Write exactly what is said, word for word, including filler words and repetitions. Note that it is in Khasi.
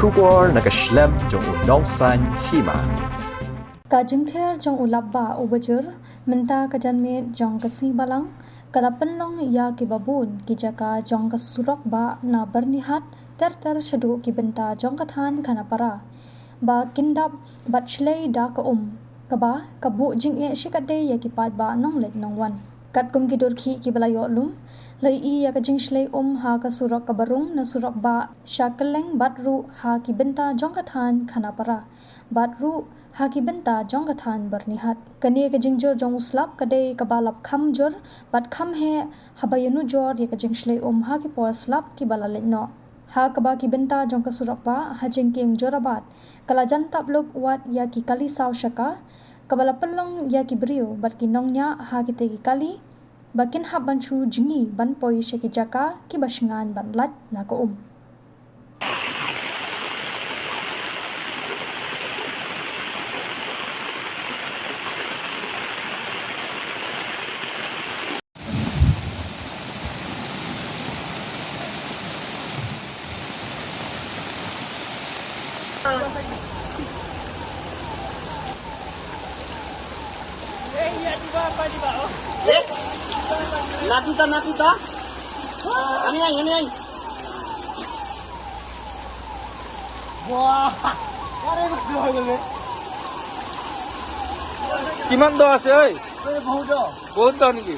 Khubor na ka shlem jong u nongsan hima. Ka jingther jong u lapbah u bajur mynta ka janmiet jong ka sngi Balang ka la pynlong ïa ki babun ki jaka jong ka surok bah na Byrnihat ter ter shaduh ki bynta jong ka thaiñ Khanapara ba kin dap bad shlei da ka um kaba ka buh jingeh shikatdei ïa ki paidbah nongleit nongwan. Katkum ki dur khih kiba la ïoh lum, la ïohi ïa ka jingshlei um ha ka surok kaba rung na surok bah sha kylleng bad ruh ha ki bynta jong ka thaiñ Khanapara bad ruh ha ki bynta jong ka thaiñ Byrnihat. Kane ka jingjur jong u slap ka dei kaba la kham jur bad kham heh haba ïanujor ïa ka jingshlei um ha ki por slap kiba la leit noh. Ha kaba ki bynta jong ka surok bah ha jingkieng Jorabat ka la jan tap lup wat ïa ki kali saw shaka kaba la pynlong ïa ki briew bad ki nongñiah ha kitei ki kali ba kin hap ban shu jngi ban poi sha ki jaka kiba shngaiñ ban lait na ka um. Natita, natita. Ani ai, ani ai. Wah. কিমান দ আছে ঐ? বহুত দ নেকি?